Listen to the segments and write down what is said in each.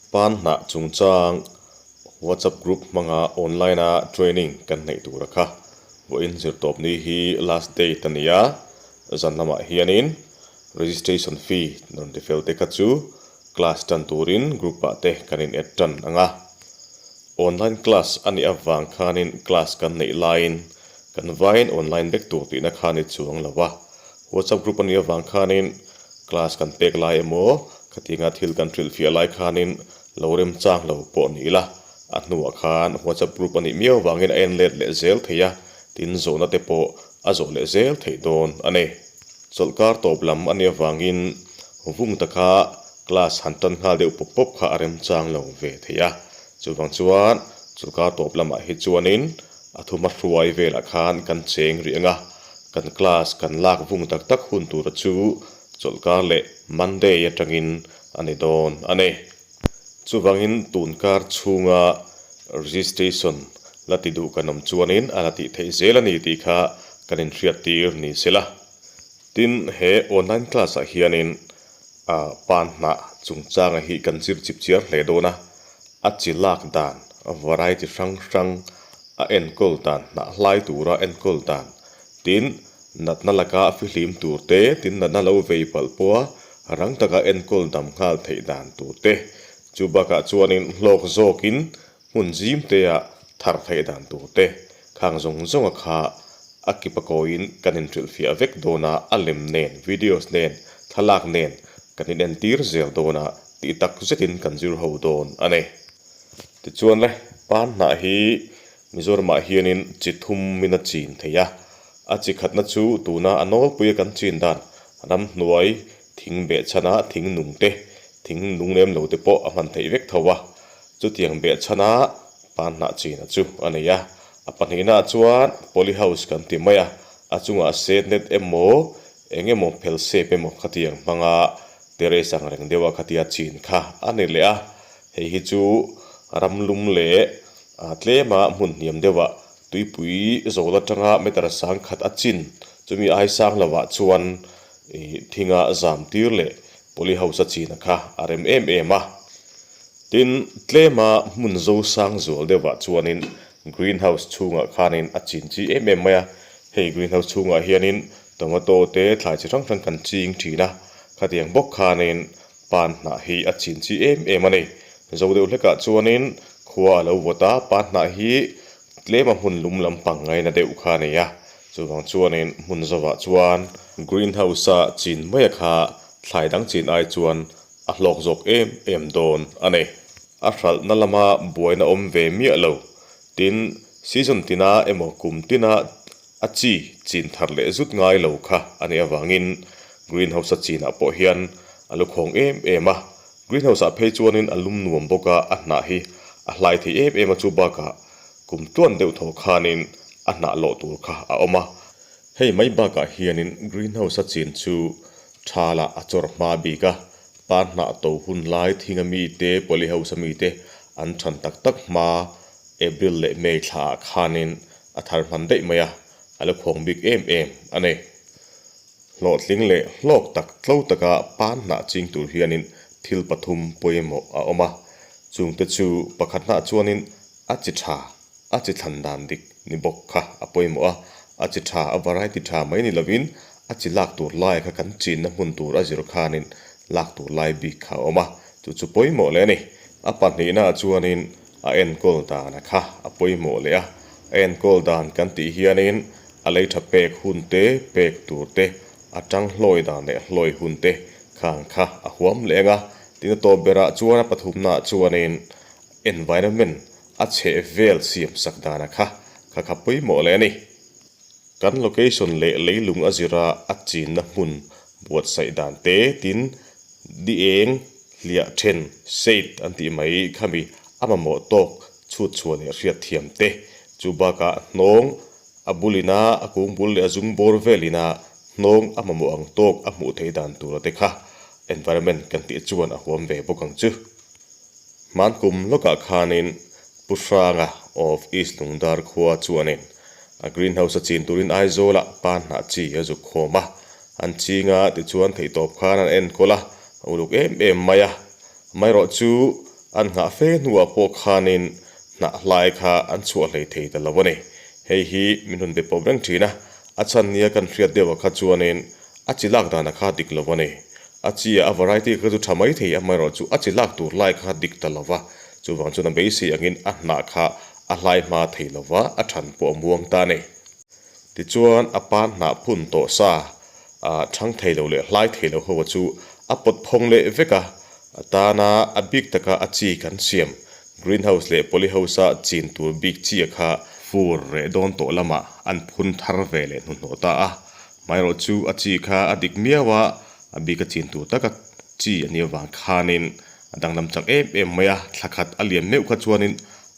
Pan hnah chungchang WhatsApp group hmanga online a training kan neih tur a kha. Vawiin zirtawp ni hi last date a ni a, zan lamah hianin registration fee rawn ti fel te kha chu class tan turin group ah te kan in add tan ang a. Online class a nih avang khanin class kan neih laiin kan vaiin online vek tur tihna kha ni chuang lo a. WhatsApp group a nih avang khanin class kan pek lai emaw khatinga thil kan hrilhfiah lai khanin lo remchang lo pawh ni ila, a hnuah khan WhatsApp group a nih miau avangin a en let leh zel thei a, tin zawhna te pawh a zawh leh zel theih dawn a ni. Chawlhkar tawp lam a nih avangin vung taka class han tan nghal deuh pawp pawp kha a remchang lo ve thei a, chuvang chuan chawlhkar tawp lamah hi chuanin a thuma hruai velah khan kan cheng rih ang a, kan class kan lak vung tak tak hun tura chu chawlhkar leh Monday atangin a ni dawn a ni. Chuvangin tunkar chhunga registration la ti duh kan awm chuanin a la tih theih zel a ni tih kha kan inhriattir ni sela. Tin, he online class ah hianin pan hnah chungchanga hi kan zir chip chiar hle dawn a, a chi lak dan, variety hrang hrang a enkawl dan, hnah hlai tura enkawl dan, tin, natna laka fihlim tur te, tin natna lo vei palh pawha rang taka enkawl dam nghal theih dan tur te, chu bakah chuanin hlawk zawkin hmun zim tea thar theih dan tur te, khang zawng zawnga kha a kip a kawiin kan inhrilhfiah vek dawn a, a lem nen, videos nen, thlalak nen kan inentir zel dawn a tih tak zetin kan zir ho dawn a ni. Tichuan le, pan hnah hi Mizoramah hianin chi thum min a chin thei a, a chi khatna chu tuna a nawlpuia kan chin dan ramhnuai thing behchhana thing nung te, thing nung lem lo te pawh a hman theih vek tho a, chutiang behchhana pan hnah china chu a nei a. A pahnihnaah chuan poly house kan ti mai a, a chungah set net emaw eng emaw phel sep emaw khatiang hmanga terrace ang reng deuha khatia chin kha a ni leh a, hei hi chu ramlum leh A tlema hmun hniam deuhah tuipui zawl atanga meter sang khat a chin chumi ai sang lovah chuan ih thinga zam tir leh poly house a china kha a rem em em a. Tin, tlema hmun zo sang zual deuhah chuanin green house chhungah khanin a chin chi em em mai a. Hei green house chhungah hianin tomato te thlai chi hrang hrang kan ching thin a, khatiang bawk khanin pan hnah hi a chin chi em em a ni. Zo deuh hlekah chuanin khua a lo vawt a, pa hnah hi tlema hmun lum lampang ngaina deuh kha a nei a, chuvang chuanin hmun zovah chuan green house a chin maia kha thlai dang chin ai chuan a hlawk zawk em em dawn a ni. A hralhna lama buaina awm ve miah lo, tin season tina emaw kum tina a chi chin thar leh zut ngai lo kha a nih avangin green house a chinah pawh hian a lu khawng em em a, green house ah phei chuanin a lum nuam bawk a, a hnah hi a hlai thei em em a chu bakah kum tluan deuh thaw khanin a hnah lawh tur kha a awm a. Hei mai bakah hianin green house a chin chu thalah a chawr hma bik a, pa hnah to hun lai thing a mite poly house a mite an than tak tak hma April leh May thlaah khanin a thar hman daih mai a, a la khuang bik em em a ni. Hlawhtling leh hlawk tak tlo taka pan hnah ching tur hianin thil pathum pawimawh a awm a, chungte chu pakhat hnah chuanin a chi tha, a chi thlan dan dik ni bawk kha a pawimawh a, a chi tha, a variety tha mai ni lovin a chi lak tur lai kha kan chinna hmun tur a zir khanin lak tur lai bik kha a awm a, chu chu pawimawh leh a ni. A pahnihnaah chuanin A enkawl dan a kha a pawimawh leh a, a enkawl dan kan tih hianin a lei tha pek hun te, pek tur te, a tang hlawi dan leh hlawi hun te khang kha a huam leh ang a. Tin a tawp berah chuan a pathumnaah chuanin environment a chheh vel siam sak dan a kha kha kha pawimawh leh a ni. Kan location leh leilung a zira a chinna hmun buatsaih dan te tin di eng hliah then, shade, an tih mai khami a mamawh tawk chhut chhuah leh hriat thiam te chu bakah hnawng a bulina a kung bul leh a zung bawr velina hnawng a mamawh ang tawk a hmuh theih dan tura te kha environment kan tih chuan a huam ve bawk ang chu. Hmankum lawkah khanin Pu Hranga of East Lungdar khua chuanin a greenhouse a chin turin Aizawlah pa hnah chi a zuk khawm a, an chinga tichuan theihtawp khan an enkawl a, a uluk em em mai a. Amaherawhchu An nghah fe hnuah pawh khanin hnah hlai kha an chhuah hlei thei ta lo a ni. Hei hi min rawn be pawp reng thin a, a chhan nia kan hriat deuhah kha chuanin a chi lak danah kha dik lo a ni. A chi a variety kha chu tha mai thei amaherawh chu a chi lak tur lai kha dik ta lo va, chuvang chuan a beisei angin a hnah kha a hlai hma thei lo va, a than pawh a muang ta a ni. Tichuan a pa hnah phun tawh sa a chhang thei lo leh hlai thei lo ho chu a pawt phawng leh vek a, a tana a bik taka a chi kan siam greenhouse leh polyhouse a chin tur bik chi a kha fur reh dawn tawh lamah an phun thar ve leh hnuhnawh ta a, hmairawh chu a chi kha a dik miau a, a bik a chin tur taka chi a nih avang khanin a danglam chak em em mai a, thla khat a lian meuh kha chuanin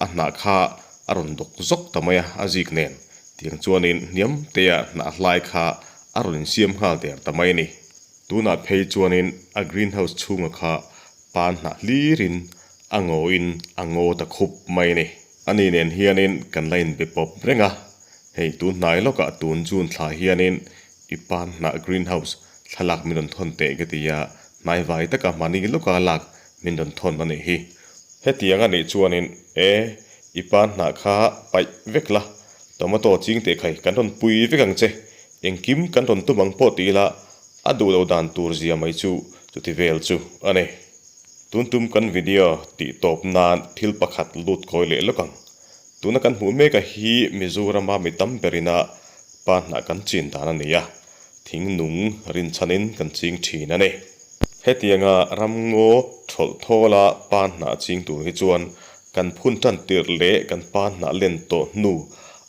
a hnah kha a rawn dawk zawk ta mai a, a zik nen. Tiang chuanin hniam tea hnah hlai kha a rawn insiam nghal der ta mai a ni. Tunah phei chuanin a greenhouse chhunga kha pan hnah hlirin a ngawin a ngaw ta khup mai a ni. Ani nen hianin kan la inbe pawp reng a, hei tun hnai lawkah tun June thla hianin i pan hnah greenhouse thlalak min rawn thawn teh ka ti a, hnaivai taka mahni lawka lak min rawn thawn a nih hi. Hetiang a nih chuanin, e, i pa hnah kha paih vek la, tomato ching teh khai kan rawn pui vek ang che, engkim kan rawn tum ang pawh ti ila, a duh lo dan tur zia mai chu chuti vel chu a ni. Tun tum kan video tih tawp nan thil pakhat lut kawi leh lawk ang. Tuna kan hmuh mek a hi Mizorama mi tam berina pa hnah kan chin dan a ni a, thing nung rinchhanin kan ching thin a ni. Hetianga ramngaw thawlh thawla pa hnah ching tur hi chuan kan phun tan tirh leh kan pa hnah len tawh hnu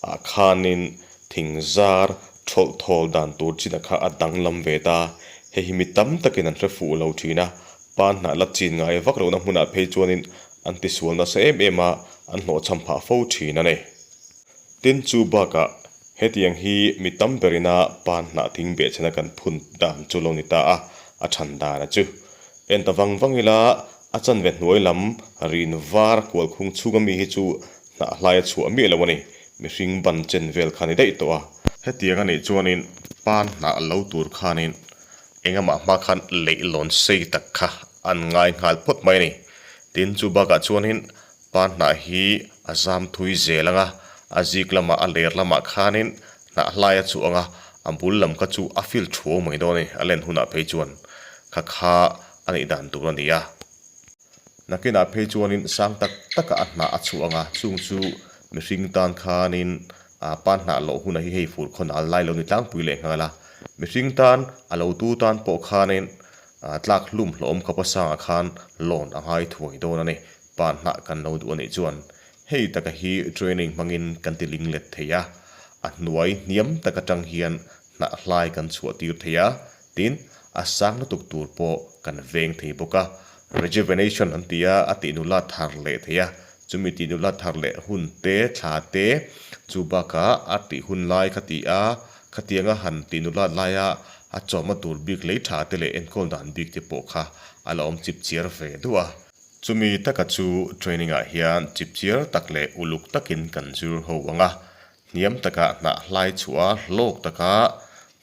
ah khanin thing zar thawlh thawl dan tur chin a kha a danglam ve ta. Hei hi mi tam takin an hre fuh lo thin a, pa hnah la chin ngai vak lohna hmunah phei chuanin an tisual nasa em em a, an hlawhchham phah fo thin a ni. Tin chu bakah hetiang hi mi tam berina pan hnah thing behchhana kan phun dan chu lo ni ta a, a than dan a chu. En ta vang vang ila a chanve hnuai lam rin var kual khung chhunga mi hi chu hnah hlai a chhuah miah lo a ni, mihring ban chen vel kha ni daih tawh a. Hetiang a nih chuanin pan hnah lo tur khanin Engamah hma khan leihlawn sei tak kha an ngai nghal phawt mai a ni. Tin, chu bakah chuanin pa hnah hi a zam thui zel ang a, a zik lamah a ler lamah khanin hnah hlai a chuh ang a, a bul lam kha chu a fil thuau mai dawn a ni, a len hunah phei chuan kha kha a nih dan tur a ni a. Nakinah phei chuanin sang tak takah a hnah a chhuah ang a, chung chu mihring tan khanin pa hnah loh hunah hi hei fur khawn al lai lo ni tlangpui leh nghal a. Mihring tan a lo tu tan pawh khanin tlak hlum hlawm khawpa sangah khan lawn a ngai thuai dawn a ni, pa hnah kan lo duh a nih chuan. Hei taka hi training hmangin kan ti ling let thei a, a hnuai hniam tak atang hian hnah hlai kan chhuah tir thei a, Tin, a sang lutuk tur pawh kan veng thei bawk a, rejuvenation an ti a, a tih nula thar leh thei a, chumi tih nula thar leh hun te, thla te, chu bakah a tih hun lai kha ti a, khatianga han tih nula laia a chawmna tur bik lei tha te leh enkawl dan bik te pawh kha a la awm chip chiar ve duh a. Chumi taka chu training ah hian chip chiar tak leh uluk takin kan zir ho ang a, hniam taka hnah hlai chhuah a, hlawk taka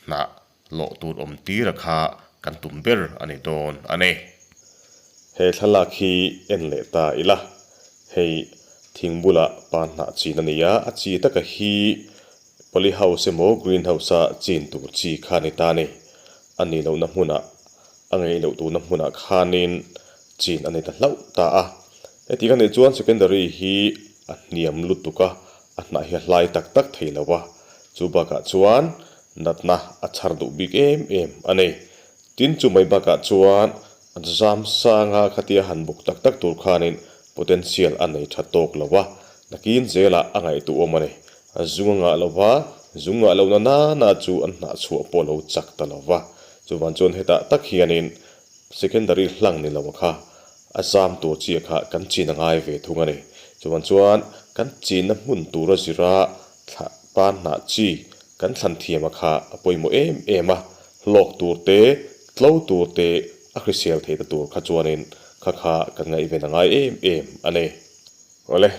hnah Lawh tur awm tir a kha kan tum ber a ni dawn a ni. He thlalak hi en leh ta ila, hei thing bulah pa hnah chin a ni a, a chi taka hi poly house emaw green house a chin tur chi kha a ni ta a ni. A nih lohna hmunah, a ngeih loh turna hmunah khanin chin a ni ta hlauh ta a. Heti ka nih chuan secondary hi a hniam lutuk a, a hnah hi a hlai tak tak thei lo a, chu bakah chuan Natna a chhar duh bik em em a ni. Tin chu mai bakah chuan zam sanga khatia han buk tak tak tur khanin potential a nei tha tawk lo a, nakin zelah a ngaihtuahawm a ni. Zung a ngah lo va, zung ngah lohna nana chu an hnah chhuah pawh lo chak ta lo va. Chuvan chuan hetah tak hianin secondary hlang ni lo kha a zam tur chi kha kan chin a ngai ve thung a ni. Chuvan chuan kan chinna hmun tura zira Thlah pa hnah chi kan thlan thiam a kha a pawimawh em em a, hlawk tur te, tlo tur te a hrisel thei ta tur kha chuanin kha kha kan ngaihven a ngai em em a ni. Awle,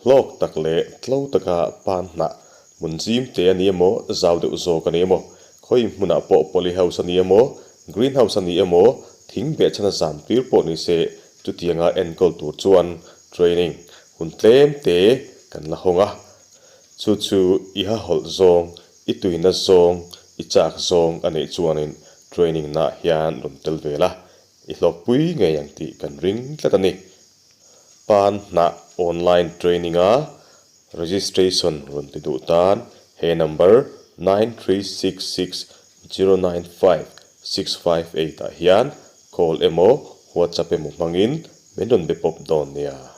hlawk tak leh tlo taka pa hnah hmun zim te a ni emaw, zau deuh zawk a ni emaw, khawi hmunah pawh poly house a ni emaw, green house a ni emaw, thing behchhan a zam tir pawh ni se. Chutianga enkawl tur chuan training hun tlem te kan la hawng a. Chu chu i hahawlh zawng, i tuina zawng, i chak zawng a neih chuanin training naah hian rawn tel ve la, i hlawkpui ngei ang tih kan ring tlat a ni. Pan hnah online training a registration rawn ti duh tan he number 9366095658 ah hian call emaw WhatsApp emaw hmangin min rawn be pawp dawn nia.